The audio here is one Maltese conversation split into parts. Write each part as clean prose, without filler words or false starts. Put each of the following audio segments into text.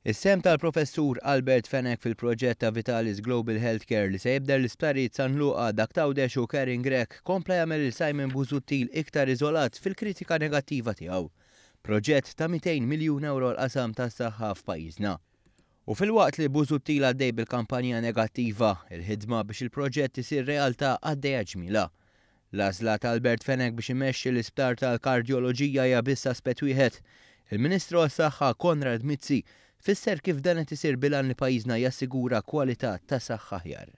Is-sehem tal-Professur Albert Fenech fil-proġett ta' Vitalis Global Healthcare li se jibdel l-isptarijiet San Luqa, dak t'Għawdex u Karin Grech kompla jagħmel lil Simon Busuttil iktar iżolat fil-kritika negattiva tiegħu. Proġett ta' 200 miljun ewro għall-qasam tas-saħħa f'pajjiżna. U filwaqt li Busuttil għaddej bil-kampanja negattiva, il-ħidma biex il-proġett isir realtà għaddejja ġmielha. L-għażla ta' Albert Fenech biex imexxi l-Isptar tal-Kardjoloġija hija biss aspett wieħed. Il-Ministru għas-Saħħa Konrad Mizzi fisser kif dan qed isir bil-għan li pajjiżna jassigura kwalità ta' saħħa aħjar.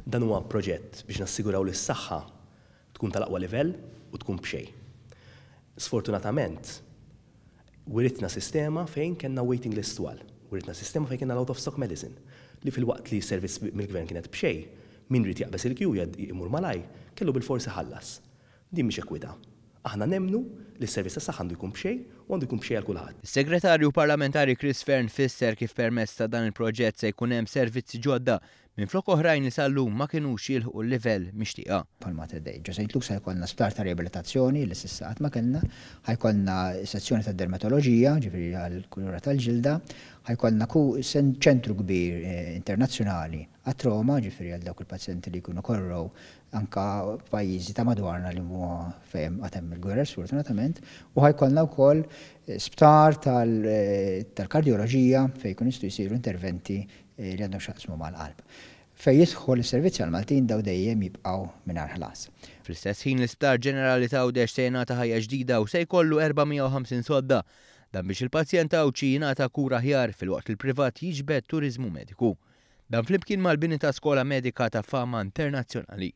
Dan huwa proġett biex nassiguraw li s-saħħa tkun tal-aqwa livell u tkun b'xejn. Sfortunatament, wiritna sistema fejn kellna waiting lists twal, wiritna sistema fejn kellna l-out of stock medicine, li filwaqt li s-servizz mill-Gvern kienet b'xejn, min ried jaqbeż il-queue imur malajr, kellu bilfors iħallas. Din mhix ekwità. Aħna nemmnu li s-servizz tas-saħħa għandu jkun b'xejn u għandu jkun b'xejn għal kulħadd. Is-Segretarju Parlamentari Chris Fearne fisser kif permezz ta' dan il-proġett se jkun hemm servizzi ġodda minflok oħrajn li sal-lum ma kinux jilħqu l-livell mixtieqa. Bħal Mater Dei. Ġo Saint Luke's ħa jkollna sptar ta' riabilitazzjoni li s'issa qatt ma kellna, ħa jkollna sezzjoni ta' dermatoloġija, ġifieri għall-kura tal-ġilda, ħa jkollna ċentru kbir internazzjonali għat-trauma, ġifieri għal dawk il-pazjenti li jkunu korrow anka f'pajjiżi ta' madwarna li huma fejn għad hemm il-gwerer sfortunatament, u ħa jkollna wkoll sptar tal-kardjoloġija fejn jkunu jistgħu jsiru interventi li għandhom x'jaqsmu mal-qalb. Fejn jidħol is-servizzi għall-Maltin dawn dejjem jibqgħu mingħajr ħlas. Fl-istess ħin l-Isptar Ġenerali t'Għawdex se jingħata ħajja ġdida u se jkollu 450 sodda. Dan biex il-pazjent Għawdxi jingħata kura aħjar filwaqt li l-privat jiġbed turiżmu mediku. Dan flimkien mal-bini ta' skola medika ta' fama internazzjonali.